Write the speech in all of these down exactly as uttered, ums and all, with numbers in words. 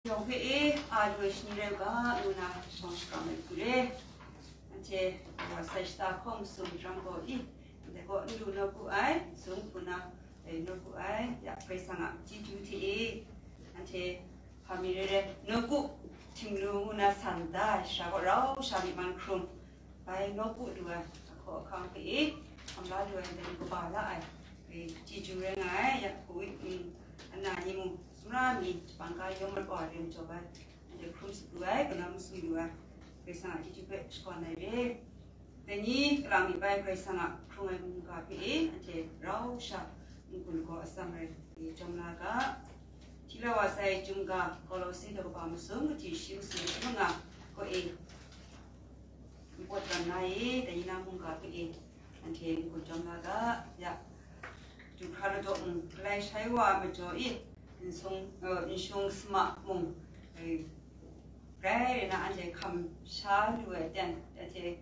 Yawng hpe e, a lu ai shani rai u ga, ngu na shawng shakram ai hku re. Anhte wa sai shata hkawng sung jang gaw i, ndai gaw n lu nawku ai, sung hku na, e, nawku ai, ya, Karai Kasang a chyeju hte e, anhte hpa mi re re, nawku htingnu ngu na san da ai shara gaw rau sha myi man hkrum, bai nawku lu ai, ahkaw ahkang hpe e, hkam la lu ai, ndai kaba la ai, e, chyeju rai nga ai, ya, Covid, mm, ana ni mung, sumra mi, jabang ga yawng mat wa rim jaw bai, anhte hkrum sut lu ai, kanam masum lu ai, Karai Kasang a chyeju hpe shakawn ai re. Dai ni kalang mi bai Karai Kasang a hkrung ai mungga hpe e, anhte rau sha n-gun gaw atsam rai e, jawm la ga. Hti la wa sai Chyum ga, Kolose daw kaba masum, kaji shi masum shi manga gaw e, npawt tam na e, dai ni na mungga hpe e, anhte n-gun jawm la ga, ya, du hkra ladaw mung, galai shai wa a majaw e, nsung, eh, nshung sama mung, eh, grai rai na anhte hkam sha lu ai ten, anhte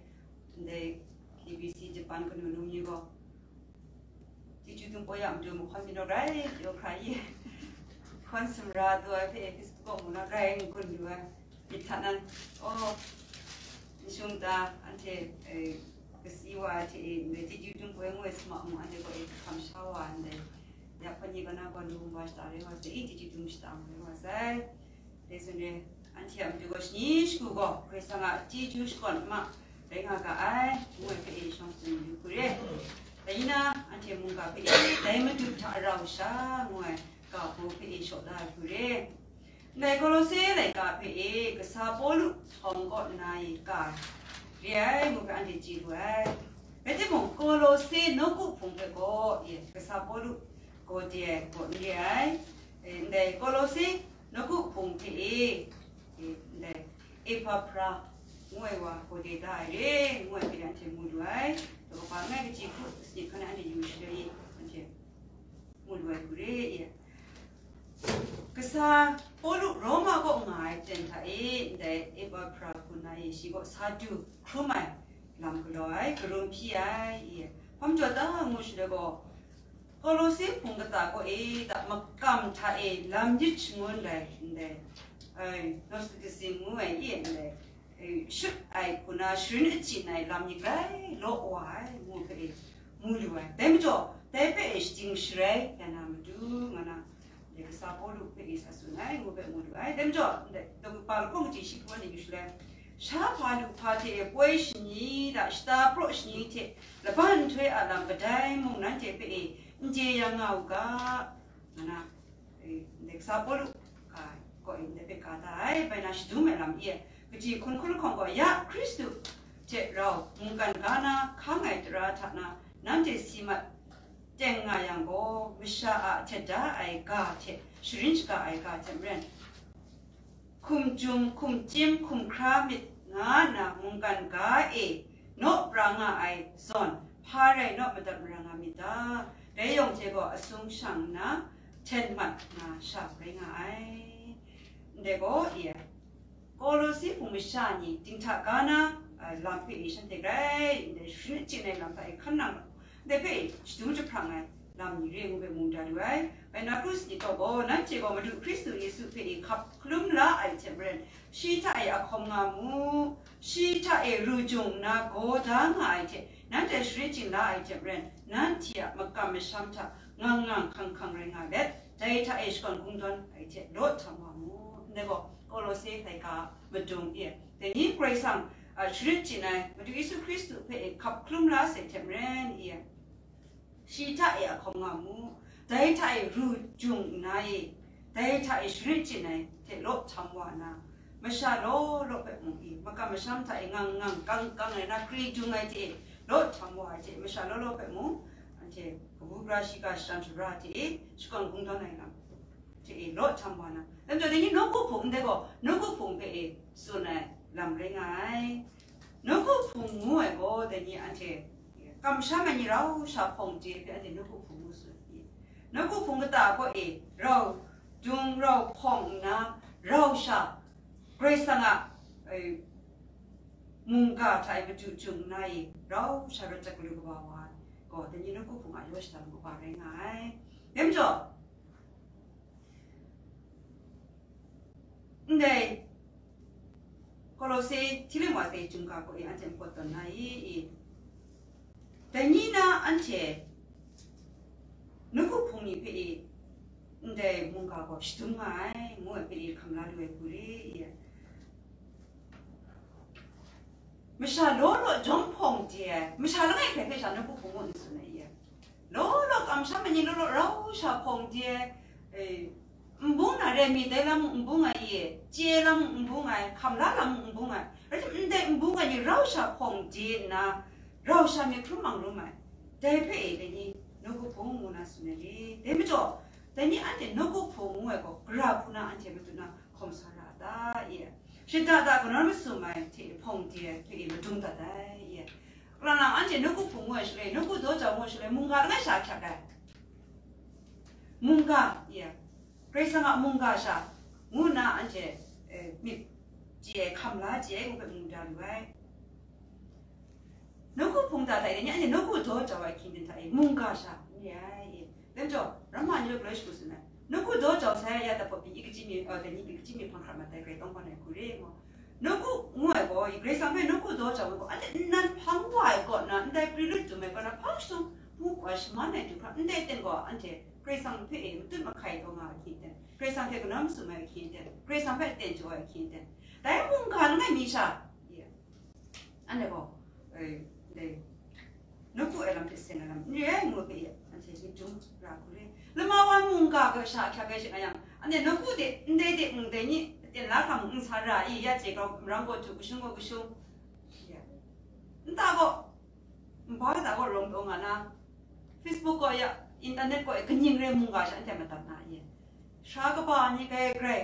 ndai K B C Japan kanu num ni gaw, chyeju dum poi ya matu mahkawn byin rawt rai, pyaw hkra i, hkawn sumra du ai hpe Facebook kaw mung na grai n-gun lu ai. Myit hta nan, oh, nshung ta, anhte, eh, kasi wa hte e, ndai chyeju dum poi ngu ai sama mung, anhte gaw e hkam sha wa ndai, ya hpawn ni kana gaw lu wunga shata rai wa sai, chyeju dum shata rai wa sai. Dai tsun re, anhte a matu gaw shani shagu gaw, Karai Kasang a chyeju shakawn ma rai nga ga ai, ngu ai hpe e shawng tsun yu hku re. Dai na, anhte mungga hpe e, dai Madu hta rau sha, ngu ai ga hpaw hpe e shaw da ai hku re. Ndai Kolose laika hpe e, kasa Pawlu htawng kaw nna e ka re ai, ngu hpe anhte chye lu ai. Rai timung, Kolose nawku hpung hpe gaw, e, kasa Pawlu gaw de ai gaw n re ai. E, ndai Kolose nawku hpung hte e, e, ndai Epafra ngu ai wa gaw de da ai re, ngu ai hpe anhte mu lu ai. Daw kaba langai kaji hku sanit hkan anhte yu shaloi e, anhte mu lu ai hku re e. Kasa Pawlu Roma kaw nga ai ten hta e, ndai Epafra hku na e, shi gaw sa du hkrum ai, lam galaw ai, karum hpyi ai, e, hpa majaw ta ngu shaloi gaw, Kolose hpung kata kaw e, ta makam hta e lam yit shangun ai, ndai, ai, Gnosticism ngu ai, e, ndai, e, shut ai hku na sharin achyin ai lam ni grai law wa ai, ngu hpe e mu lu ai. Dai majaw, dai hpe e shajing sharai ya na matu, nga na, dai kasa Pawlu hpe e sa tsun ai, ngu hpe mu lu ai. Dai majaw, ndai, daw kaba lahkawng kaji shi hpung anhte yu shaloi, sha hpa lu hpa hte e poi shani da, shata praw shani hte laban nhtoi a lam kadai mung nanhte hpe e n chye yang nga u ga, nga na, e, ndai kasa Pawlu, a, kaw e ndai hpe ka da ai, bai na shadum ai lam e, kaji hkun hkun lahkawng gaw, ya Hkristu hte rau mungkan ga na hkang ai tara hta na, nanhte si mat teng nga yang gaw, masha a htet da ai ga hte sharin shaga ai ga hte maren, hkum jum, hkum chyim, hkum hkra myit nga nna mungkan ga e naw pra nga ai zawn, hpa rai naw madat mara nga myit ta? Dai yawng hte gaw asung shang nna, hten mat na sha rai nga ai. Ndai gaw, e, Kolose hpung masha ni dinghta ga na, a, lam hpe e shanhte grai ndai sharin achyin ai lam hta e hkan nang, ndai hpe e shadum jahprang ai lam ni re ngu hpe mu da lu ai. Bai na, Hkristu ni gaw, nanhte gaw Madu Hkristu Yesu hpe e hkap hkalum la ai hte maren, shi hta e a hkawm nga mu, shi hta e ru jung nna gaw da nga ai hte, nanhte sharin chyin la ai hte maren, nanhte a makam masham hta ngang ngang hkang hkang rai nga let, dai hta e shakawn kungdawn ai hte law htam wa mu. Ndai gaw Kolose laika madung e, dai ni Karai Kasang, a, sharin chyin ai Madu Yesu Hkristu hpe e hkap hkalum la sai hte maren e, shi hta e a hkawm nga mu, dai hta e ru jung nna e, dai hta e sharin chyin ai hte law htam wa na, masha law law hpe mung e, makam masham hta e ngang ngang kang kang ai na, kri jung ai hte e law htam wa ai hte, masha law law hpe mung, anhte kabu gara shiga shatan shara hte e shakawn kungdawn ai lam hte e law htam wa na, dai majaw dai ni nawku hpung ndai gaw, nawku hpung hpe e tsun ai lam rai nga ai. Nawku hpung ngu ai gaw, dai ni anhte kamsham ai ni rau sha hpawng chye hpe anhte nawku hpung ngu tsun ai. Nawku hpung kata kaw e rau dung rau hpawng nna, rau sha Karai Kasang a, e, mungga hta e machyu jung nna e rau sha rawt jat galu kaba wa ai gaw, dai ni nawku hpung a yaw shada kaba rai nga ai. Dai majaw, Ndai Kolose hti lam wa sai chyum ga gaw e anhte n-pawt tawn na i? I, dai ni na anhte nawku hpung ni hpe i ndai mungga gaw shadum nga ai, ngu ai hpe i hkam la lu ai hku re i? Masha law law jawm hpawng de ai, masha langai hkrai hpe sha nawku hpung ngu n tsun ai i? Law law kamsham ai ni law law rau sha hpawng de ai, e, nbung na re mi dai lam mung nbung ai i, chye lam mung nbung ai, hkam la lam mung nbung ai, rai timung ndai nbung ai ni rau sha hpawng de nna, rau sha myit hkrum mang rum ai, dai hpe e dai ni nawku hpung ngu na tsun ai re. Dai majaw, dai ni anhte nawku hpung ngu ai gaw gara hku na anhte matu na hkawm sa ra a ta? I, shada da kanawn masum ai hte hpawng de ai hpe e madung dat ai. I, kalang lang anhte nawku hpung ngu ai shaloi, nawku daw jau ngu ai shaloi, mungga langai sha ahkyak ai. Mungga, i, Karai Kasang a mungga sha ngu nna anhte, e, myit chye ai, hkam la chye ai ngu hpe mu da lu ai. Nawku hpung hta hta e, ni anhte nawku daw jau ai hkying hta e, mungga sha n re ai i? Dai majaw, ramma ni law galoi shagu tsun ai, nawku daw jau sai ya, dapawt pyi i kachyi mi, e, dai ni pyi kachyi mi hpang hkrat mat ai, Karai Kasang gaw ngai hku re ngu. Nawku ngu ai gaw, i Karai Kasang hpe nawku daw jau ai gaw, anhte nnan hpang wa ai kaw na, ndai pri lut dum ai kaw na, hpang shadung bu wa shaman ai du hkra, ndai aten gaw anhte Karai Kasang hpe e matut mahkai taw nga ai hkying ten, Karai Kasang hte kanawn masum ai hkying ten, Karai Kasang hpe aten jaw ai hkying ten, dai mungga langai mi sha, i, anhte gaw, e, dai nawku ai lam hte seng ai lam n re ai ngu hpe, anhte myit dum ra hku re. Lama wan mungga gaw sha ahkyak ai sha nga yang, anhte nawku de, ndai de mung dai ni aten la hkam n sa ra i? Ya chye grau, marang gaw htu, kashung gaw kashung, ya, nta gaw nba kata gaw rawng taw nga na, Facebook gaw ya, internet gaw ya, kaning rai mungga sha anhte madat na i? Sara kaba ni grai grai,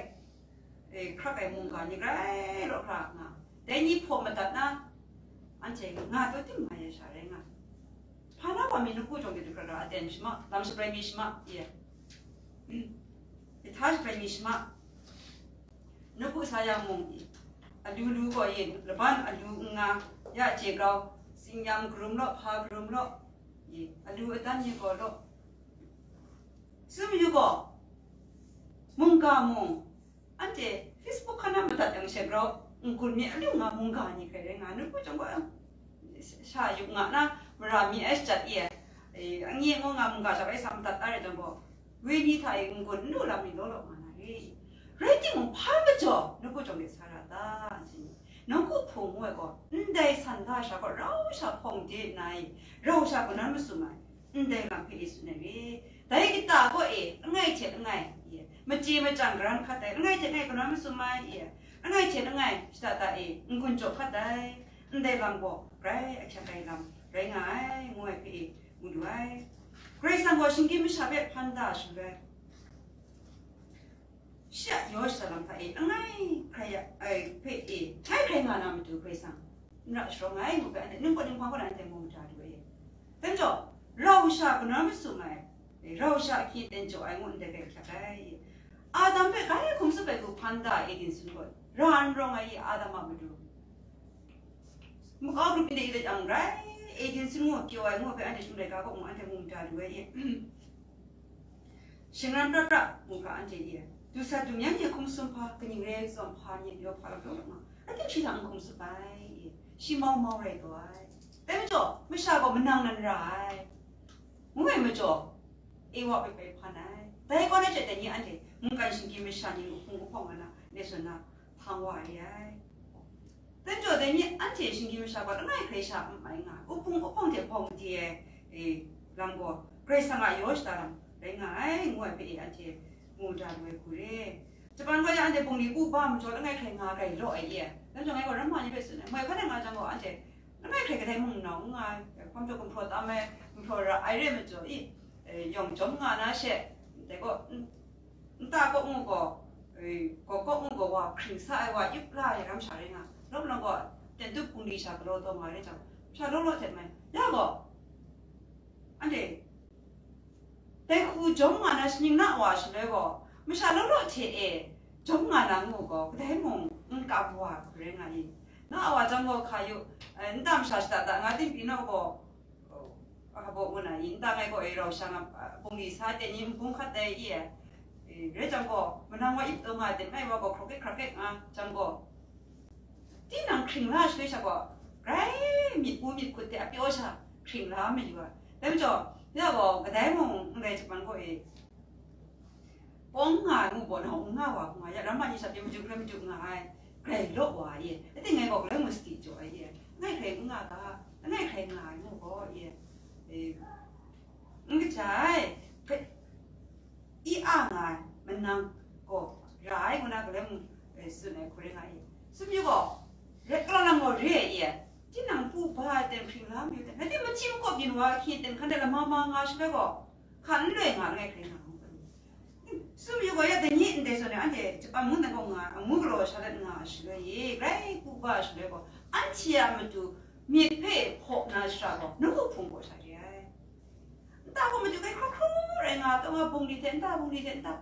e, hkrak ai mungga ni grai law hkra nga, dai ni hpaw madat na, anhte nga taw tim nga ya sha rai nga. Hpa na wa mi nawku jawng de du hkra hkra aten shama, lam shabrai mi shama, i, i hta shabrai mi shama. Nawku sa yang mung, i, alu lu gaw i, laban alu n nga, ya chye grau, tsingyam karum law, hpa karum law, i, alu adan ni gaw law. Tsun mayu gaw, mungga mung, anhte Facebook hkan na madat yang she grau, n-gun mi alu nga mungga ni hkrai rai nga, nawku jawng gaw, sha yup nga na, mara mi ai shajat i ai, e, angyi ngu nga mungga sha bai sa madat ai rai jang gaw, wenyi hta e n-gun n lu lam mi law law nga na re. Rai timung, hpa majaw nawku jawng de sa ra ta? Anhte ni, nawku hpung ngu ai gaw, ndai san da sha gaw rau sha hpawng de nna i, rau sha kanawn masum ai, ndai lam hpe e tsun ai re. Dai kata gaw e, langai hte langai, i, machye machyang garan hkat ai, langai hte langai kanawn masum ai, i, langai hte langai shada da e n-gun jaw hkat ai, ndai lam gaw grai ahkyak ai lam rai nga ai, ngu ai hpe e mu lu ai. Karai Kasang gaw shinggyim masha hpe hpan da shaloi, shi a yaw shada lam hta e langai hkrai ya, ai, hpe e, htai hkrai nga na matu Karai Kasang n ra sharawng ai ngu hpe, anhte ningpawt ninghpang kaw na anhte mu mada lu ai. Dai majaw, rau sha kanawn masum ai, rau sha ahkyi ten jaw ai ngu ndai hpe ahkyak ai. Adam hpe grai hkum tsup ai hku hpan da Eden sun gaw, ra n rawng ai i, Adam a matu makau grup ndai i let yang rai, Eden sun ngu pyaw ai ngu hpe anhte shing laika kaw mu anhte mu mada lu ai i. Shingran pra pra mu hkra anhte e, dusat dumyang ni hkum sum hpa, kaning re ai zawn hpa ni yaw hpa lam law law nga, anhte shi hta n hkum tsup ai, shi mau mau rai taw ai. Dai majaw, masha gaw manang nan ra ai, ngu ai majaw, Ewa hpe bai hpan ai. Dai kaw na hte dai ni anhte mungkan shinggyim masha ni uhpung uhpawng nga na, nsen na hpang wa re ai. Dai majaw dai ni anhte shinggyim masha gaw langai hkrai sha n mai nga, uhpung uhpawng hte bawng de ai, e, lam gaw Karai Kasang a yaw shada lam rai nga ai, ngu ai hpe e anhte mu da lu ai hku re. Japan gaw ya anhte bungli ku ba majaw langai hkrai nga grai law ai ye. Dai majaw ngai gaw ramma ni hpe tsun ai, moi hkan e nga jang gaw anhte langai hkrai kadai mung nau n nga ai, hpang jaw gumhpraw tam ai, gumhpraw ra ai re majaw i, e, yawng jawm nga na she, dai gaw, n-, nta kaw ngu gaw, e, gaw kaw ngu gaw wa hpring sa ai wa yup la ai ram sha rai nga, lawm lang gaw, ten tup bungli sha galaw taw nga rai jang, sha law law hte mai, ya gaw, anhte, dai hku jawm nga na shaning na wa shaloi gaw, masha law law hte e jawm nga na ngu gaw, kadai mung n kap wa hku rai nga i? Na wa jang gaw hka yu, e, nta masha shada da nga, din pyi naw gaw, a, baw ngu na i? Nta ngai gaw e rau sha nga, a, bungli sa de ni n bung hkat dai i? E, Rai jang gaw, manang wa ip taw nga ai ten, ngai wa gaw hkrak kek hkrak kek nga jang gaw, tinang hkring la shaloi sha gaw, grai myit pu myit hkut hte a pyaw sha hkring la mayu ai. Dai majaw, ya gaw, kadai mung n rai jang gaw e, pawng nga ai ngu gaw, nang n nga wa hku nga ya, ramma ni sha pyi maju hkrai maju nga ai, grai law wa ai e. Ating ngai gaw, galoi mung sadi jaw ai e. Ngai hkrai n nga ga, ngai hkrai nga ai ngu gaw e. E, n kaja ai, hpe, i a nga ai, manang gaw, ra ai ngu na, galoi mung, e, tsun ai hku rai nga e. Tsun yu gaw, re, kalang lang gaw re ai e. Tinang pu ba ai ten hpring la mayu ten, ngai hte machyi makawp yin wa hkye ten, hkan de lama ma nga shaloi gaw, hkan n loi nga langai hkrai nga ngu ga. Tsun yu gaw, ya dai ni ndai zawn e, anhte Japan mung dan gaw nga, amu galaw sha dat nga ai shaloi e, grai pu ba ai shaloi gaw, anhte a matu myit hpe hpaw na shara gaw, nawku hpung gaw sha re ai. Nta gaw matu grai hkraw hkraw rai nga, taw nga bungli hte nta, bungli hte nta.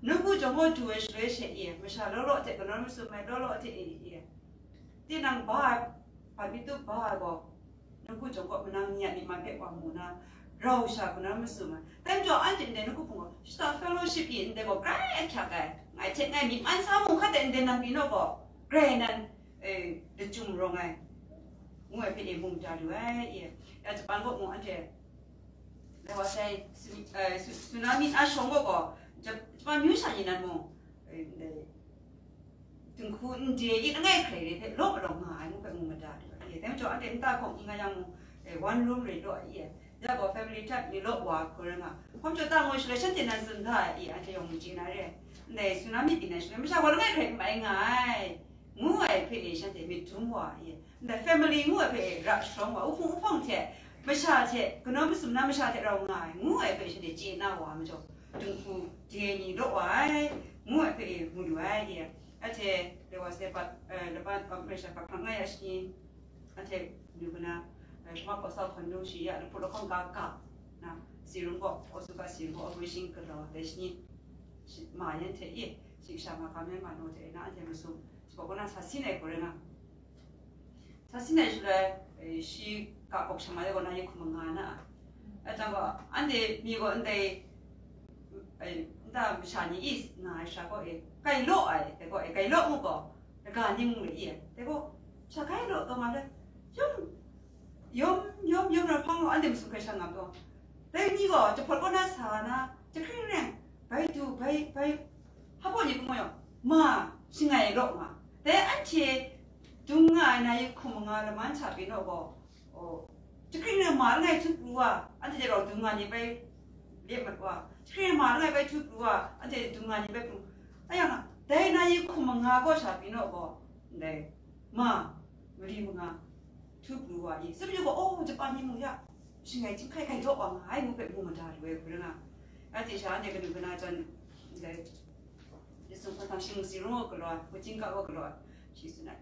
Nawku jawng gaw du ai shaloi she e, masha law law hte kanawn masum ai law law hte e, e. Tinang ba ai, hpa mi tup ba ai gaw, nawku jawng gaw manang ni a myi man hpe wa mu na, rau sha kanawn masum ai. Dai majaw, anhte ndai nawku hpung gaw, shata fellowship e ndai gaw grai ahkyak ai, ngai hte ngai myi man sa mu hkat ai ndai nang pyi naw gaw, grai nan, e, lachyum rawng ai, ngu ai hpe e mung da lu ai, e. Ya Japan gaw mung anhte, dai wa sai, tsun-, e, tsu-, tsunami a shawng gaw gaw, Jap-, Japan myu sha ni nan mung, e, ndai, dinghku n de i langai hkrai re hpe law malawng nga ai ngu hpe mu mada lu ai. Dai majaw, anhte nta hkawng i nga yang mung, e, one room re law ai. Ya gaw family type ni law wa hku rai nga. Hkawm jaw ta ngu shaloi shanhte nan tsun ga ai, anhte yawng mu chye na re. Ndai tsunami pyi na shaloi, masha gaw langai hkrai n mai nga ai, ngu ai hpe e shanhte myit dum wa ai. Ndai family ngu ai hpe e ra sharawng wa, uhpung uhpawng hte, masha hte, kanawn masum na masha hte rau nga ai, ngu ai hpe shanhte chye na wa ai majaw, dinghku de ni law wa ai, ngu ai hpe e mu lu ai, e. Anhte, dai wa sai pat, e, laban, e, masha pat hkrang nga ya shi, anhte, nu ga na, e, shama kau sa hkawn nu shi ya, lahput lahkawng ga ga, na, Sirung gaw, Osuka Sirung gaw, Operation galaw, dai shi ni, shi, ma yan hte, e, shi kasha ma ga myan ma naw hte, na, anhte masum, shi gaw, gaw na sa sin ai hku rai nga. Sa sin ai shaloi, e, shi ga bawk sha ma ai gaw, na yi hkum manga na. Atang gaw, anhte mi gaw ndai, e, nta masha ni i nga ai sha gaw, e, grai law ai, dai gaw, e, grai law mu gaw, laga ni mung re i ai. Dai gaw, sha grai law taw nga le, yawm, yawm, yawm, yawm na hpang gaw, anhte masum hkrai sha ngam taw. Dai ni gaw, jahpawt kaw na sa na, jahkring reng, bai du, bai, bai, hpa baw ni hpung gaw, ma, shangai law nga. Dai anhte dung nga ai na yi hkum manga laman hta pyi naw gaw, o, jahkring na ma langai htu pru wa, anhte de rau dung nga ni bai lep mat wa, jahkring na ma langai bai htu pru wa, anhte dung nga ni bai pru. Aya nga, dai na yi hkum manga gaw sha pyi naw gaw, ndai, ma, mali manga, htu pru wa i, tsun yu gaw, o, Japan ni mu ya, shangai chyinghkai hkai jaw wa nga ai ngu hpe mu mada lu ai hku rai nga. Anhte sha anhte kanu kana jan, ndai, Yusung hpang hpang shing si rung gaw galaw ai, hku chyingkap gaw galaw ai, shi tsun ai.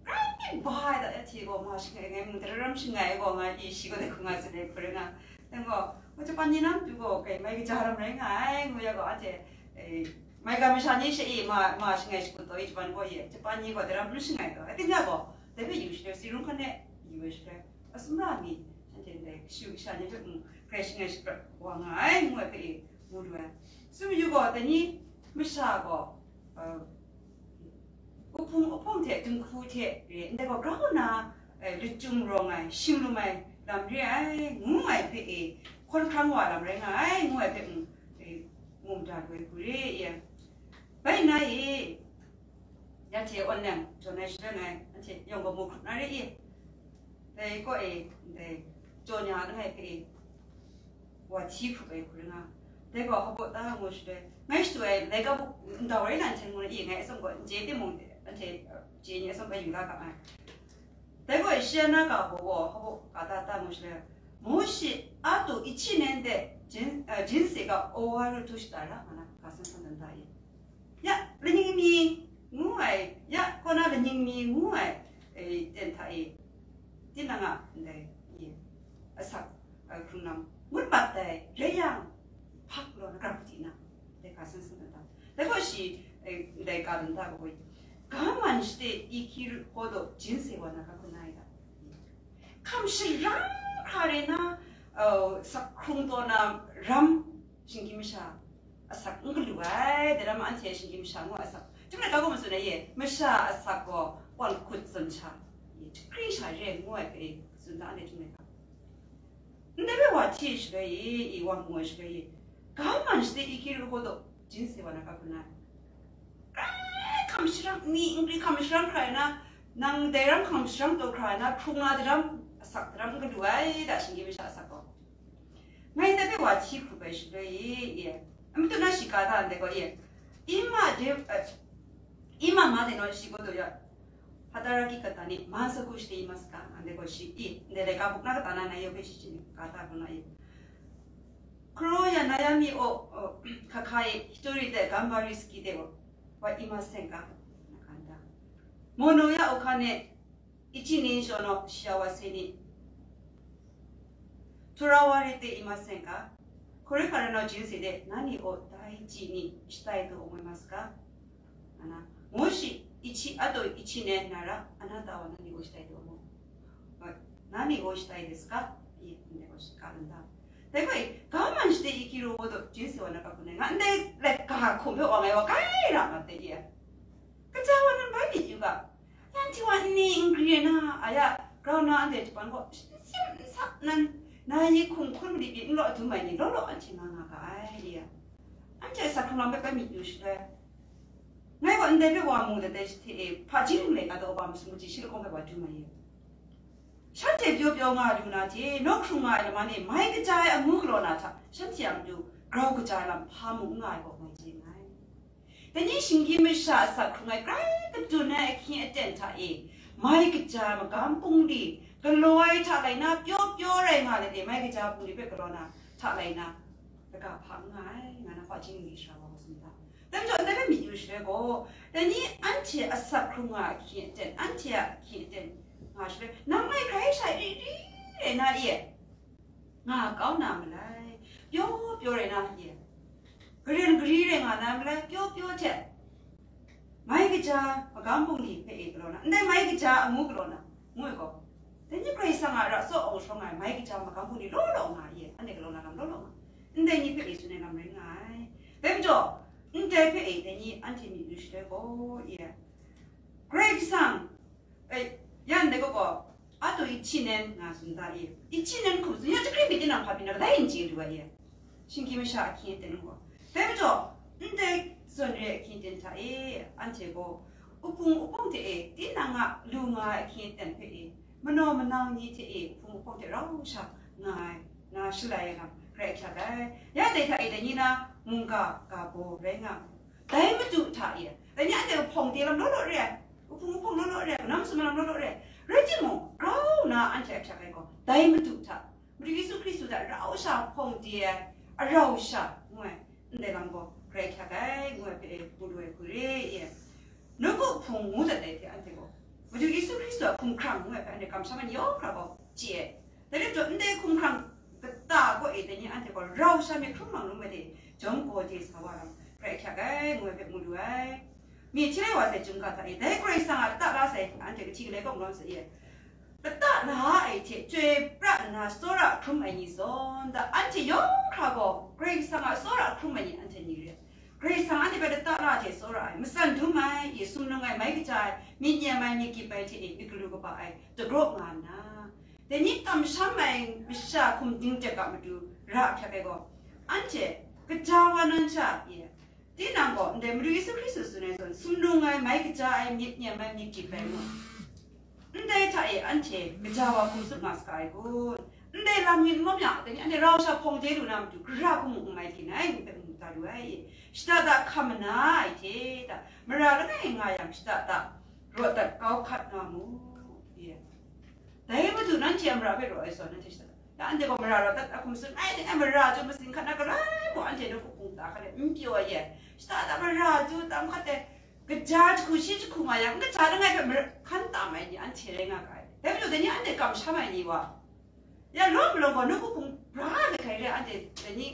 Grai ba ai da, ya hte gaw, ma shangai ngai mung, dara ram shangai gaw nga, i shi gaw dai hku nga tsun ai hku rai nga. Dai gaw, wa Japan ni na matu gaw, kai mai kaja ram rai nga ai, ngu ya gaw, anhte, e, mai ga masha ni she i, ma, ma shangai shakut taw i, Japan gaw i, Japan ni gaw dai ram n shangai taw. Ating ya gaw, dai hpe yu shaloi, si rung hkan e yu ai shaloi, asumra mi, shanhte ndai kashu kasha ni hpe mung, grai shangai shaprat wa nga ai, ngu ai hpe e, mu lu ai. Tsun yu gaw, dai ni masha gaw, uh, uhpung uhpawng hte dinghku hte re, ndai gaw grau nna, eh, lachyum rawng ai, shing lum ai lam re ai, ngu ai hpe e, hkawn hkrang wa lam rai nga ai, ngu ai hpe mu, eh, mu mada lu ai hku re e. Bai nna e, ya hte awn nang jaw na shaloi ngai, anhte yawng gaw mu hkrup na re e. Dai kaw e, ndai, jaw nya langai hpe e, wa hti hkrup ai hku rai nga. Dai gaw hpa baw ta ngu shaloi, ngai shadu ai laika buk ndau rai na nhteng ngu na i, ngai atsawm gaw n chye timung, anhte, eh, chye ni atsawm bai yu la ga ai. Dai gaw shi a na ga baw gaw hpa baw ka ta ta ngu shaloi, もし、あと一年で人、あ、人生が終わるとしたら, nga na, ka san san dan ta i. Ya, lanying mi ngu ai, ya, kaw na lanying mi ngu ai, e, ten hta e, tinang a ndai, e, asak, a, hkrung lam ngut mat dai rai yang, hpa galaw na grau hti na, dai ka san san dan ta. Dai gaw shi, e, ndai ka dan ta gaw, 我慢して生きるほど人生は長くないだ. Hkam sharang hkra re na, uh, sak hkrung taw na ram, shinggyim masha, asak n galu ai, dai ram anhte shinggyim masha ngu asak. Chyum laika gaw matsun ai ye, masha asak gaw, kwan hkut zawn sha, ye, hkri sha re ngu ai hpe, tsun da anhte chyum laika. Ndai hpe wa hti shaloi ye, i wa mu ai shaloi ye, ga man shade iki ru gaw daw, jin se wa na ka hkun ai. Grai hkam sharang, ni nkri hkam sharang hkrai na, nang dai ram hkam sharang taw hkrai na, hkrung na daram, asak daram n galu ai, da shinggyim masha asak gaw. Ngai ndai hpe wa hti hkrup ai shaloi e, e, a matu na shi ka da ndai gaw e, ima de, eh, ima ma de no shi gaw do ya, hataraki kata ni, mansa ku shite imaska, ndai gaw shi, i, ndai laika buk na kata na nai yawng hpe shi chye ni, ka da gaw na e. Kuro ya na ya mi o, o, kakha e, hitori de, gambari ski de o, wa imasen ka, na ka nta. Mono ya o ka ne, 一年生の幸せに、とらわれていませんか？これからの人生で何を第一にしたいと思いますか？あな、もし一、あと一年なら、あなたは何をしたいと思う？何をしたいですか？ Dai hpe, ga man shade iki ru gaw daw, jin se wa na ka hkun ai, nga ndai laika hkum hpe wa ngai wa kai ra nga te ye. Kaja wa nan bai myit yu ga, Nanhte wa nni n gri ai na, a ya, grau na anhte japan gaw, n sim n sap nan, na yi hkum hkun mali pyi n law dum ai ni, law law anhte nga nga ga ai, ya. Anhte asak hkrung lam hpe bai myit yu shaloi, ngai gaw ndai hpe wa mu dat ai hte e, hpa jing ring lai ga daw, wa masum kaji shi lahkawng hpe wa dum ai ye. Shanhte pyaw pyaw nga lu na hte, nawk hkrung nga ai lama ni, mai kaja ai amu galaw na hta, shanhte a matu grau kaja ai lam hpa mung n nga ai gaw ngai chye nngai. Dai ni shinggyim masha asak hkrung ai grai katun ai ahkying aten hta e, mai kaja ai magam bungli galaw ai hta lai na, pyaw pyaw rai nga let e, mai kaja bungli hpe galaw na hta lai na, laga hpa n nga ai, nga na hpa jingli sara wa masum ta. Dai majaw, ndai hpe myit yu shaloi gaw, dai ni anhte asak hkrung nga ai ahkying aten, anhte a ahkying aten nga shaloi, nang mai hkrai sha ri ri rai na e, nga kau na malai, pyaw pyaw rai na hte, garen gari rai nga na malai, pyaw pyaw hte, mai kaja magam bungli hpe e galaw na, ndai mai kaja amu galaw na, ngu ai gaw, dai ni Karai Kasang a ra tsaw awng shawng ai mai kaja magam bungli law law nga ye, anhte galaw na lam law law nga, ndai ni hpe e tsun ai lam rai nga ai. Dai majaw, ndai hpe e dai ni anhte myit yu shaloi gaw, ye, Karai Kasang, e, yan dai gaw gaw, a taw i hti nen nga tsun da i, i hti nen hkum tsun ya, jahkring myit tinang hpa byin na kadai n chye lu ai e, shinggyim masha ahkying aten gaw. Dai majaw, ndai zawn re ai ahkying aten hta e, anhte gaw, uhpung uhpawng hte e, tinang a lu nga ai ahkying aten hpe e, manaw manang ni hte e, uhpung uhpawng hte rau sha nga ai, na shalai ai lam, grai ahkyak ai. Ya dai hta e, dai ni na mungga ga baw rai nga ai. Dai matu hta e, dai ni anhte hpawng de lam law law re ai, uhpung uhpawng law law re ai, kanam sum ai lam law law re ai, rai timung, grau na anhte ahkyak ai gaw, dai matu hta, Madu Yesu Hkristu hta rau sha hpawng de ai, arau sha, ngu ai, ndai lam gaw, grai ahkyak ai, ngu ai hpe, mu lu ai hku re ye. Nawku hpung ngu dat ai hte anhte gaw, Madu Yesu Hkristu a hkumhkrang ngu ai hpe anhte kamsham ai ni yawng hkra gaw chye ai. Dai rai jaw, ndai hkumhkrang kata kaw e dai ni anhte gaw rau sha myit hkrum mang lum ai de, jawm gaw de sa wa lam, grai ahkyak ai, ngu ai hpe mu lu ai. Mi hti lai wa sai chyum ga hta e, dai Karai Kasang a lata la sai, anhte kahti kalai kaw malawm sa ye. Lata la ai hte, chyoi pra nna tsawra hkrum ai ni zawn, da, anhte yawng hkra gaw, Karai Kasang a tsawra hkrum ai ni anhte ni re ai. Karai Kasang anhte hpe lata la hte tsawra ai, matsan dum ai, i sumnung ai, mai kaja ai, myit nem ai, myit gyip ai hte e myit galu kaba ai, dagraw nga nna, dai ni kamsham ai masha hkum ding dek a matu ra ahkyak ai gaw, anhte gaja wa nan sha, i, tinang gaw ndai Madu Yesu Hkristu tsun ai zawn, sumnung ai, mai kaja ai, myit nem ai, myit gyip ai ngu. Ndai hta e anhte gaja wa hkum tsup nga saga ai kun? Ndai lam myit n lawm yang, dai ni anhte rau sha hpawng de lu na matu, gara hku mung n mai hte nai, ngu hpe mu ta lu ai. Shada da hkam mana ai hte, da, mara langai nga yang, shada da rawt dat kau hkat nga mu, ye. Dai matu nanhte a mara hpe raw ai sa, nanhte shada da, da, anhte gaw mara rawt dat a hkum tsun ai, dai mara chyum masin hkat na, galoi mung anhte nawku hpung ta hkat ai, n pyaw ai, ye. Shada da mara chyum tam hkat ai, kaja jahku shi jahku nga yang, n kaja langai hpe mara hkan tam ai ni anhte rai nga ga ai. Dai majaw, dai ni anhte kamsham ai ni wa, ya law malawng gaw, nawku hpung bra ai hkai re ai, anhte dai ni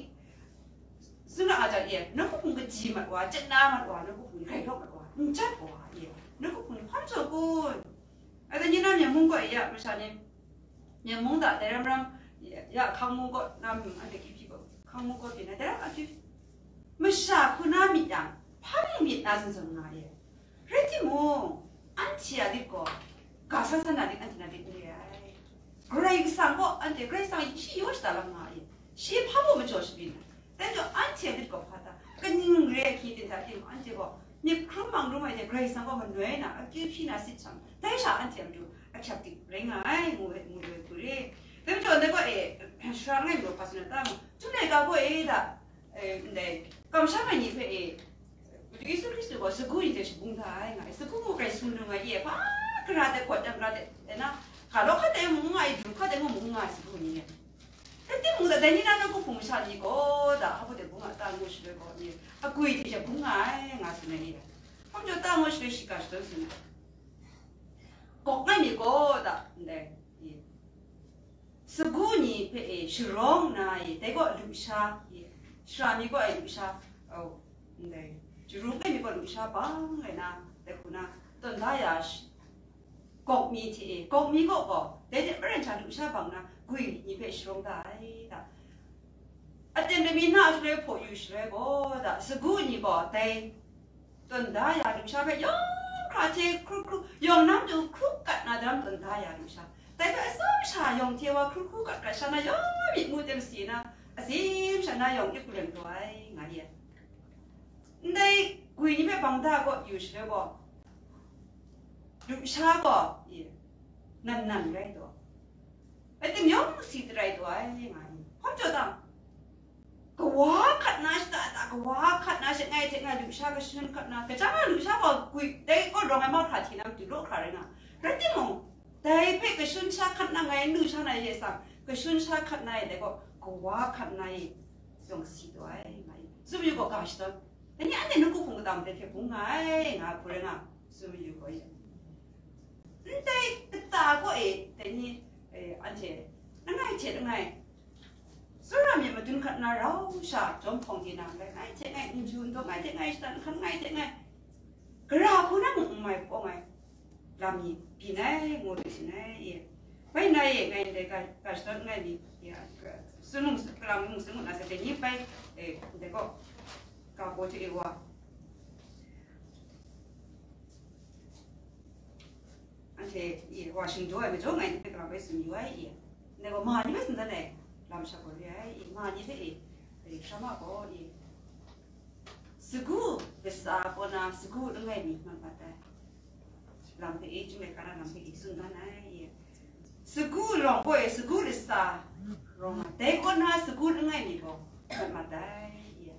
tsun ra nga jang, ye, nawku hpung kaji mat wa, chye na mat wa, nawku hpung ni grai lawk mat wa, n jat wa, ye, nawku hpung ni hpan jaw kun? Ai, dai ni na Myen mung kaw e ya masha ni, Myen mung da, dai ram ram, ya, ya hkang mung kaw na, anhte kyi hpyi gaw, hkang mung kaw pyi na, dai ram a hpyi, masha hku na myit yang, hpa mung myit na zawn zawn nga e. Rai timung, anhte a lit gaw, ga san san na lit, anhte na lit n re ai. Karai Kasang gaw, anhte Karai Kasang shi yaw shada lam nga e. Shi hpa mung majaw shabyin ai. Dai majaw, anhte a lit gaw hpa ta? Kaning re ai hkying hte hta e, anhte gaw myit hkrum mang hkrum ai hte Karai Kasang gaw manoi na, akyu hpyi na sit shang, dai sha anhte a matu ahkyak dik rai nga ai, ngu ai, ngu ai hku re. Dai majaw, ndai gaw e, sara langai mi gaw hpa tsun ai ta ma? Chyum laika gaw e da, e, ndai, kamsham ai ni hpe e, Madu Yesu Hkristu gaw sagu ni hte shabung da ai nga ai, sagu mung grai sung lu nga ai, e, hpa gara de, hkawt yang gara de, e na, ga law hkat de mung nga ai, du hkat de mung nga ai sagu ni e. Rai timung, dai ni na nawku hpung masha ni gaw, da, hpa de bung a ta ngu shaloi gaw, ni agwi hte sha bung nga ai, nga tsun ai ni. Hpa majaw ta ngu shaloi shi ga shadawn tsun ai. Gawk ngai mi gaw, da, ndai, i, sagu ni hpe e sharawng nna, i, dai gaw lusha, i, sara mi gaw e lusha, au, ndai, jaru ngai mi gaw lusha bang rai na, dai hku na, tawn da ya shi-, gawk mi hte e, gawk mi gaw gaw, dai hte maren sha lusha bang na, gwi ni hpe sharawng da ai, da. Aten lami na shaloi hpaw yu shaloi gaw, da, sagu ni gaw dai tawn da ya lusha hpe yawng hkra hte hkru hkru, yawng na matu hkru kat na daram tawn da ya lusha, dai hpe atsawm sha yawng hte wa hkru hkru kat kat sha na yawng myit mu teng si na, azim sha na yawng ip kalem taw ai, nga ye. Ndai gwi ni hpe bang da gaw yu shaloi gaw, lusha gaw, i, nan nan rai taw, rai tim yawng si darai taw ai, nga ai. Hpa majaw ta? Kawa hkat na shata ta, kawa hkat na she ngai hte ngai lusha kashun hkat na, kaja nga lusha gaw gwi, dai gaw rawng ai mahkra hte na matu law hkra rai nga. Rai timung, dai hpe kashun sha hkat na ngai lusha na ye sang, kashun sha hkat na ye dai gaw kawa hkat na ye yawng si taw ai, nga ai. Tsun mayu gaw ga shadawn, dai ni anhte nawku hpung kata mung dai hte bung nga ai, nga hku rai nga, tsun mayu gaw ye. Ndai kata gaw e, dai ni, e, anhte langai hte langai, tsawra myit madun hkat na rau sha jawm hpawng di na, ngai hte ngai n ju n daw, ngai hte ngai shatan hkan, ngai hte ngai gara hku na mung n mai pawng ai lam ni byin ai, ngu lu sin ai, e. Bai na e, ngai ndai ga, ga shadawn n ai ni, ya, sun mung, kalang mung sun mung na sa, dai ni bai, e, ndai gaw, ga baw hte e wa. Anhte, i, wa shingdaw ai majaw ngai ni hpe kalang bai tsun yu ai, i. Ndai gaw ma ni bai tsun dan ai, lam shak gaw re ai, i, ma ni hpe, i, i, sara ma gaw, i, sagu kasa kaw na sagu langai mi mat mat ai. Lam hpe, i, chyum ai hkra na lam hpe, i, tsun dan ai, i. Sagu lawng gaw, i, sagu kasa rawng ai, dai kaw na sagu langai mi gaw mat mat ai, i.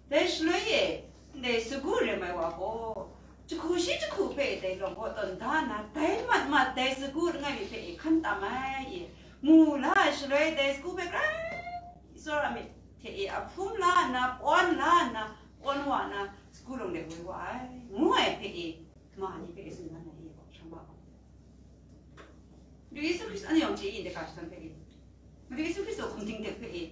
Dai shaloi e, ndai sagu rem ai wa gaw, jahku shi jahku hpe dai lawng gaw tawn da nna, dai mat mat dai sagu langai mi hpe e hkan tam ai, e, mu la ai shaloi, dai sagu hpe grai tsawra myit hte e ahpum la nna, pawn la nna, pawn wa nna, sagu lawng de woi wa ai, ngu ai hpe e, ma ni hpe e tsun dan ai, e, sara ma gaw. Madu Yesu Hkristu, anhte yawng chye yin de, ga shadawn hpe e, Madu Yesu Hkristu hkum ting dek hpe e,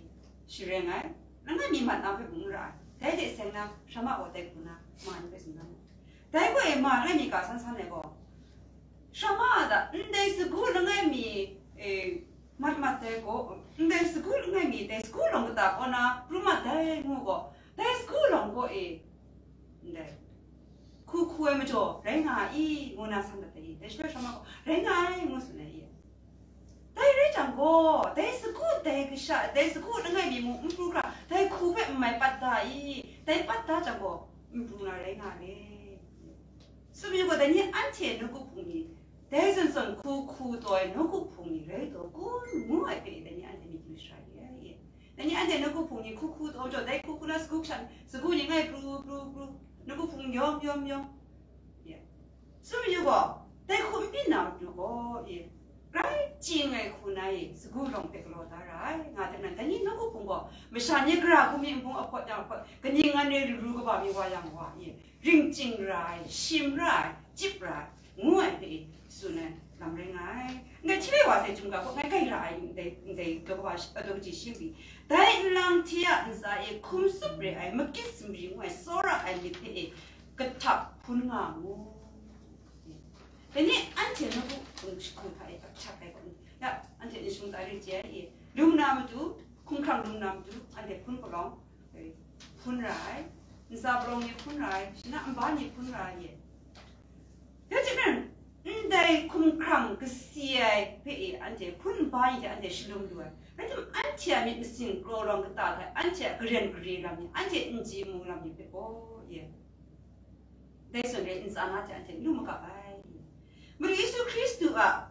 shi rai ai, langai mi mat na hpe mung n ra ai, dai hte seng na, sara ma gaw dai hku na, ma ni hpe tsun dan ai. Dai gaw e, ma langai mi ga san san ai gaw, sara ma a ta, ndai sagu langai mi, e, mat mat dai gaw, ndai sagu langai mi, dai sagu lawng kata kaw na pru mat dai ngu gaw, dai sagu lawng gaw e, ndai, hku hku ai majaw rai nga i, ngu na san dat ai, dai shaloi sara ma gaw, rai nga ai, ngu tsun ai i. Dai rai jang gaw, dai sagu, dai kasha, dai sagu langai mi mung n pru hkra, dai hku hpe n mai pat da i, dai pat da jang gaw, n pru na rai nga le. Tsun mayu gaw, dai ni anhte nawku hpung ni, dai zawn zawn hku hku taw ai nawku hpung ni rai taw kun, ngu ai hpe, dai ni anhte myit yu shara re ai. Dai ni anhte nawku hpung ni hku hku taw majaw, dai hku hku na sagu kasha, sagu ni ngai pru, pru, pru, nawku hpung yawm, yawm, yawm. Ya. Tsun mayu gaw, dai hku n byin na matu gaw, e, grai chye ai hku na e, sagu lawng hpe galaw da ra ai, nga hte nan, dai ni nawku hpung gaw, masha ni gara hku mi nbung ahpawt yang ahpawt, kaning ngan e ru ru kaba mi wa yang wa, e, ring chying ra ai, shim ra ai, chyip ra ai, ngu ai hpe e, tsun ai lam rai nga ai. Ngai hti rai wa sai, Chyum ga gaw ngai grai ra ai, ndai, ndai daw kaba shi-, daw kaji shi pyi. Dai nlang hte a ntsa e hkum tsup re ai, makit sumri ngu ai, tsawra ai myit hpe e, kahtap hpun nga mu. Dai ni anhte nawku hpung jahku hta e, ahkyak ai gaw, ya, anhte n shung ta rit chye ai, e, lung na matu, hkumhkrang lung na matu, anhte hpun palawng, e, hpun ra ai, ntsa palawng ni hpun ra ai, shi na nba ni hpun ra ai ye. Dai hte maren, ndai hkumhkrang kasi ai hpe e anhte hpun nba ni hte anhte shalum lu ai. Rai timung, anhte a myit masin kraw rawng kata hta anhte a karen kare lam ni, anhte n chye mu lam ni hpe gaw ye. Dai zawn re, ntsa na hte anhte n lu makap ai. Madu Yesu Hkristu a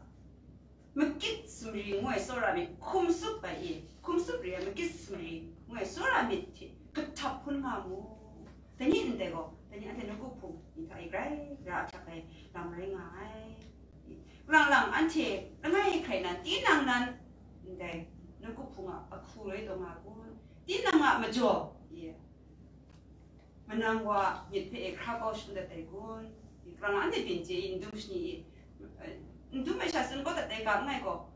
makit sumri ngu ai tsawra myit hkum tsup ai e, hkum tsup re ai makit sumri ngu ai tsawra myit hte kahtap hpun nga mu. Dai ni ndai gaw, dai ni anhte nawku hpung ni hta e grai ra ahkyak ai lam rai nga ai. Lang lang anhte langai hkrai nan, tinang nan ndai nawku hpung a ahku rai taw nga kun, tinang a majaw, ye, manang wa myit hpe e hkra kau shangun dat ai kun? Kalang anhte byin chye i, n dum shani i, eh, n dum ai sha tsun kau dat ai ga n gai gaw,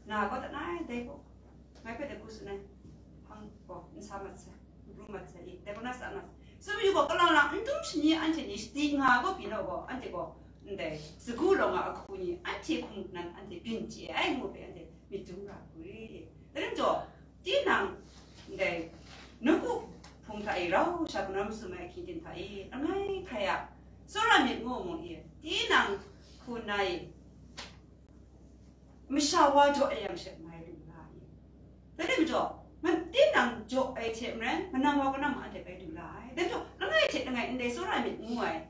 na kau dat na ai dai gaw, ngai hpe dai hku tsun ai, hpang gaw n sa mat sai, n pru mat sai i, dai gaw na sa mat sai. Tsun mayu gaw, kalang lang n dum shani anhte ni sadi nga gaw byin gaw, anhte gaw ndai sagu rawng a ahku ni anhte hkum nan anhte byin chye ai ngu hpe anhte myit dum ra hku re. Dai lam jaw, tinang ndai nawku hpung hta e rau sha kanawn masum ai ahkying hta e langai hkrai a tsawra myit ngu mu i, tinang hku na e masha wa jaw ai yang she mai lu nga ai. Dai lam jaw, ma-, tinang jaw ai hte maren, manang wa kanam anhte bai lu la ai. Dai majaw, langai hte langai ndai tsawra myit ngu ai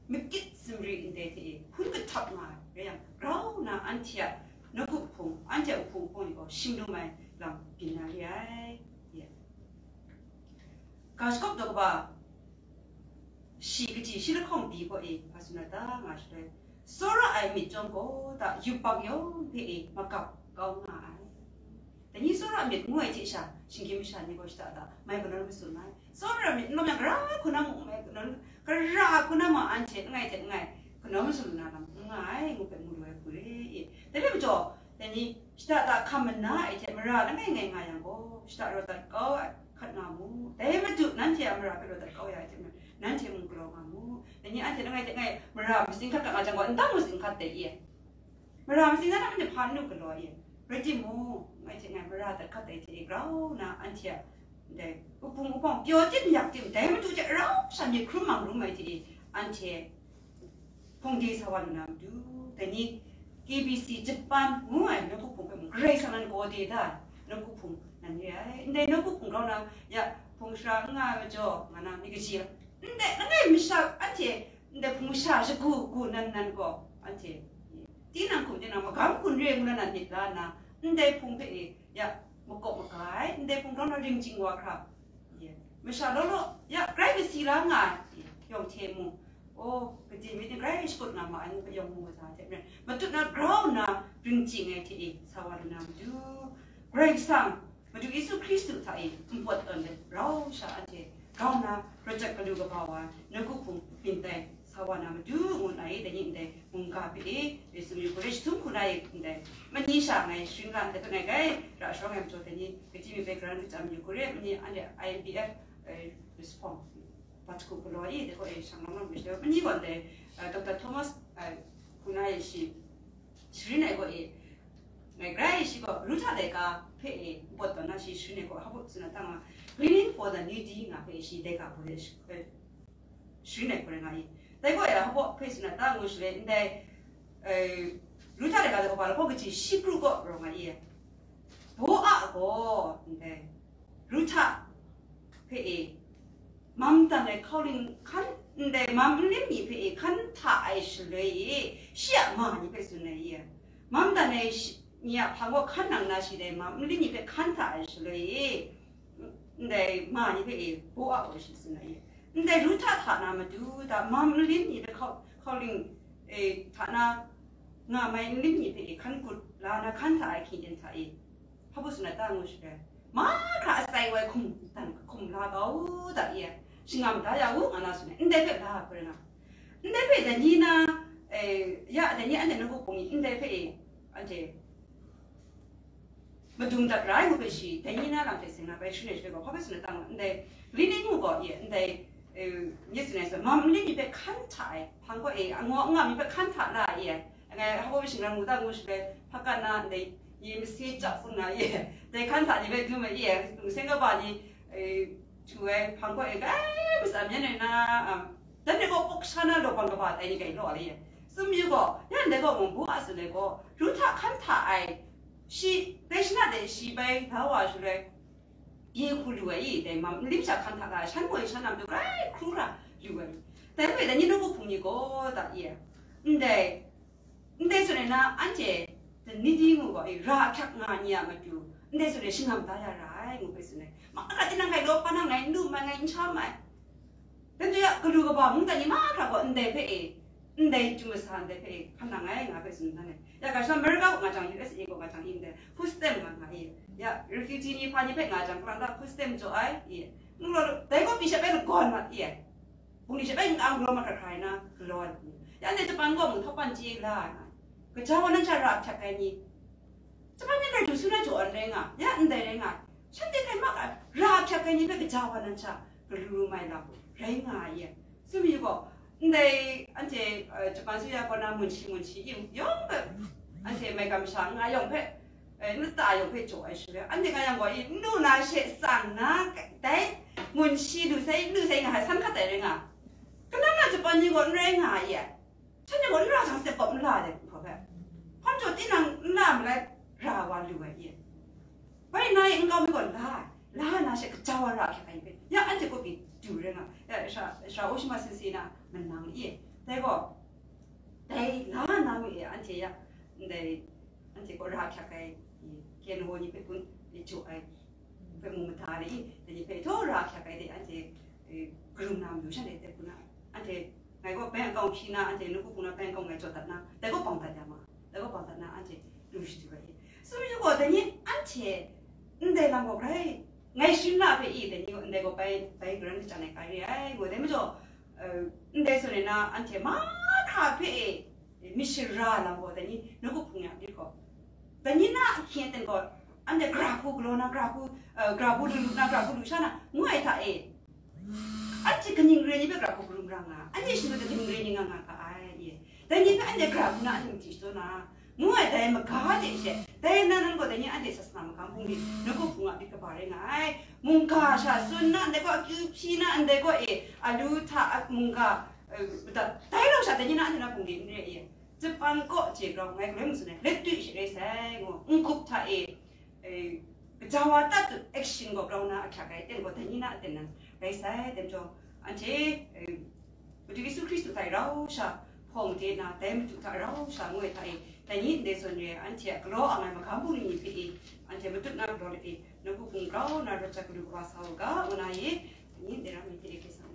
makit sumri ndai hte e hpun kahtap nga ai rai yang, grau nna anhte a nawku hpung, anhte a hpung hpung ni gaw shinglum ai lam byin na re ai. Ye. Ga shagawp daw kaba shi kaji shi lahkawng pyi gaw e, hpa tsun na ta nga shaloi, tsawra ai myit chyawm gaw ta yubak yawng hpe e magap kau nga ai. Dai ni tsawra myit ngu ai hte sha, shinggyim masha ni gaw shada da mai kanawn masum ai. Tsawra myit n lawm yang, gara hku na mung mai kanawn, gara hku na ma anhte langai hte langai kanawn masum na lam n nga ai, ngu hpe mu lu ai hku re i. Dai hpe majaw, dai ni shada da hkam mana ai hte mara langai ngai nga yang gaw, shada rawt dat kau ai hkat nga mu. Dai Madu nanhte a mara hpe rawt dat kau ya ai hte maren, nanhte mung galaw nga mu. Dai ni anhte langai hte langai mara matsing hkat nga jang gaw, n dang matsing hkat dai i. Mara matsing na, anhte hpa n lu galaw i. Rai timung, ngai hte ngai mara dat hkat dai hte e grau nna, anhte a ndai wup hpung wup hpawng pyaw tim yak tim, dai Madu hte rau sha myit hkrum mang rum ai hte e, anhte hpungde sa wa lu na matu, dai ni K B C Japan ngu ai nawku hpung hpe mung Karai Kasang nan kau de da ai nawku hpung nan re ai. Ndai nawku hpung grau nna, ya, hpung shara n nga ai majaw, nga na myit kaji, ndai langai masha anhte ndai hpung masha shagu gu nan nan gaw, anhte tinang hkum tinang magam hkum re ngu na nan myit la nna, ndai hpung hpe e, ya, makawp maga ai, ndai hpung grau nna ring ching wa hkra, ye, masha law law, ya, grai kasi la nga ai, yawng hte mung, o, kaji myit ni grai shakut nga ma ai ngu hpe yawng mu wa sa hte maren, matut na grau nna ring ching ai hte e sa wa lu na matu, Karai Kasang, Madu Yesu Hkristu hta e npawt tawn let rau sha anhte grau nna, project galu kaba wa, nawku hpung byin tai sa wa na matu, ngu nna e, dai ni ndai mungga hpe e, Yesu myit hku re, shi htum hku na e ndai, mani sha ngai sharin la ndai hpe ngai grai ra sharawng ai majaw, dai ni kaji myit bai karan kachyam yu hku re, mani anhte I B F, eh, respond, bat hku galaw i, dai gaw e shang lang lang myit dai, mani gaw ndai, eh, Doctor Thomas, eh, hku na e shi sharin ai gaw e, ngai grai shi gaw Ruhta laika hpe e npawt tawn na shi sharin ai gaw, hpa tsun na ta nga, Gleaning for the Needy nga hpe shi laika hpe shi, eh, sharin ai hku rai nga i. Dai gaw e, hpa hpe tsun na ta ngu shaloi, ndai, eh, Ruhta laika hta gaw hpa lahkawng kaji Hibru gaw rawng nga i. Bo-a gaw ndai Ruhta hpe e, mam dan ai hkauling hkan, ndai mam nlim ni hpe e hkan hta ai shaloi e, shi a ma ni hpe tsun ai i, mam dan ai shi, ni a hpang gaw hkan nang na shi dai mam nlim ni hpe hkan hta ai shaloi e, ndai ma ni hpe e bo-a gaw shi tsun ai i, ndai Ruhta hta na matu da mam nlim ni hpe hkau-, hkauling e hta na nga mai nlim ni hpe e hkan kut la na hkan hta ai hkying hta e, hpa tsun na ta ngu shaloi, mahkra atsai wai hkum dan hkum la kau u da i, shingam da ya u nga na tsun ai, ndai hpe la hkoi nga, ndai hpe dai ni na, eh, ya, dai ni anhte nawku hpung ni ndai hpe e, anhte madung dat ra ai ngu hpe shi, dai ni na lam hte seng na bai sharin ai shaloi gaw, hpa hpe tsun na ta ngu, ndai Gleaning ngu gaw, ye, ndai, eh, nye tsun ai sa, mam nlim ni hpe hkan hta ai, hpang gaw e, angaw anga mi hpe hkan hta la ai, ye, ngai hpa gaw shingran ngu ta ngu shaloi, hpa kan na ndai, ye, mase chap hpun nga, ye, dai hkan hta ni hpe dum ai, ye, seng kaba ni, eh, Htu ai hpang gaw e, kai matsa myen ai na, um, dan de gaw pawk sha na lawbang kaba tai ni kai law le ye. Tsun yu gaw, yan dai gaw mung bu a tsun ai gaw, ru hta hkan hta ai, shi, dai shana de shi bai da wa shaloi, ye hku lu ai i, dai mam, nlim sha hkan hta la, shan moi shan nam du grai hkru ra lu ai. Dai hpe dai ni nawku hpung ni gaw da ye. Ndai, ndai tsun ai na, anhte, ni di ngu gaw, e, ra ahkyak nga ni a matu, ndai tsun ai shingam da ya ra ai, ngu hpe tsun ai. Ma, ra tinang ngai law, pa nang ngai n lu mai, ngai n sha mai. Dai hte ya, galu kaba mungdan ni mahkra gaw ndai hpe e, ndai chyu masa ndai hpe e, hkan nang ngai nga hpe tsun dan ai. Ya, ga sha America gaw nga jang, U S A gaw nga jang, i ndai food stamp nga nga i. Ya, refugee ni hpa ni hpe nga jang, kalang ta food stamp jaw ai, i. Ngu law, dai gaw pyi sha bai lagawn mat i ai. Bungli sha bai n-ang galaw mat hkra hkra ai na, galaw ai. Ya, ndai Japan gaw mung htawk pan chye la ai. Kaja wa nan sha ra ahkyak ai ni. Japan ni rai du su na jaw ai rai nga, ya, ndai rai nga. Shanhte hkrai mak ai, ra ahkyak ai ni hpe kaja wa nan sha, galu mai lam rai nga ai. Tsun mi gaw, ndai anhte, eh, Japan suya kaw na mun shi mun shi ying yawng hpe, anhte maigan masha nga yawng hpe, eh, nta yawng hpe jaw ai shaloi, anhte nga yang gaw, i, n lu na she tsang na, dai mun shi lu sai, lu sai nga ai san hkat ai rai nga. Kanang na Japan ni gaw n rai nga ai. Shanhte gaw n ra jang, step kawp n la ai hpa hpe, hpawm jaw tinang n la malai ra wa lu ai i. Bai na e nkau mi gaw la ai, la na she kaja wa ra ahkyak ai hpe, ya anhte kaw pyi du rai nga, ya sha, sha Oshima Sensei na manang i, dai gaw, dai la na mi e anhte ya, ndai, anhte kaw ra ahkyak ai i, K N O ni hpe kun i jaw ai hpe mung mada le i, dai ni hpe htaw ra ahkyak ai de anhte, e, karum na mayu sha de, dai hku na, anhte, ngai gaw bank account hpyi na, anhte nawku hpung na bank account ngai jaw dat na, dai gaw bang dat ya ma, dai gaw bang dat na, anhte lu shadu ai. Tsun yu gaw, dai ni anhte ndai lam gaw grai, ngai shim na hpe i, dai ni gaw ndai gaw bai, bai karan kachyan ai hkra re ai, gaw dai majaw, eh, ndai tsun ai na, anhte mahkra hpe e, myit shara lam gaw, dai ni nawku hpung ya lit gaw, dai ni na ahkying aten gaw, anhte gra hku galaw na, gra hku, eh, gra hku lu lu na, gra hku lu sha na, ngu ai hta e, anhte kaning re ni hpe gra hku karum ra nga, anhte shi hpe kaning re ni nga nga ga ai, ye. Dai ni hpe anhte gra hku na anhte machyi shadaw na, ngu ai dai maga de she, dai na nan gaw dai ni anhte sasana magam bungli, nawku hpung a myit kaba rai nga ai, mungga sha tsun na, ndai gaw akyu hpyi na, ndai gaw e, alu hta a mungga, eh, madat dai rau sha dai ni na anhte na bungli n re ai. Japan kaw hte grau ngai galoi matsun ai, let tut she rai sai, ngu, n-gup hta e, eh, kaja wa tat tut action gaw grau na ahkyak ai, ten gaw dai ni na aten nan rai sai, tem jaw, anhte, eh, Madu Yesu Hkristu hta e rau sha hpawng de na, dai Madu hta rau sha ngu ai hta e, dai ni ndai zawn re ai, anhte a galaw ang ai magam bungli ni hpe e, anhte matut na galaw let e, nawku hpung grau na rawt jat galu kaba sa u ga, ngu na e, dai ni ndai ra mi hte e hkrai sa u.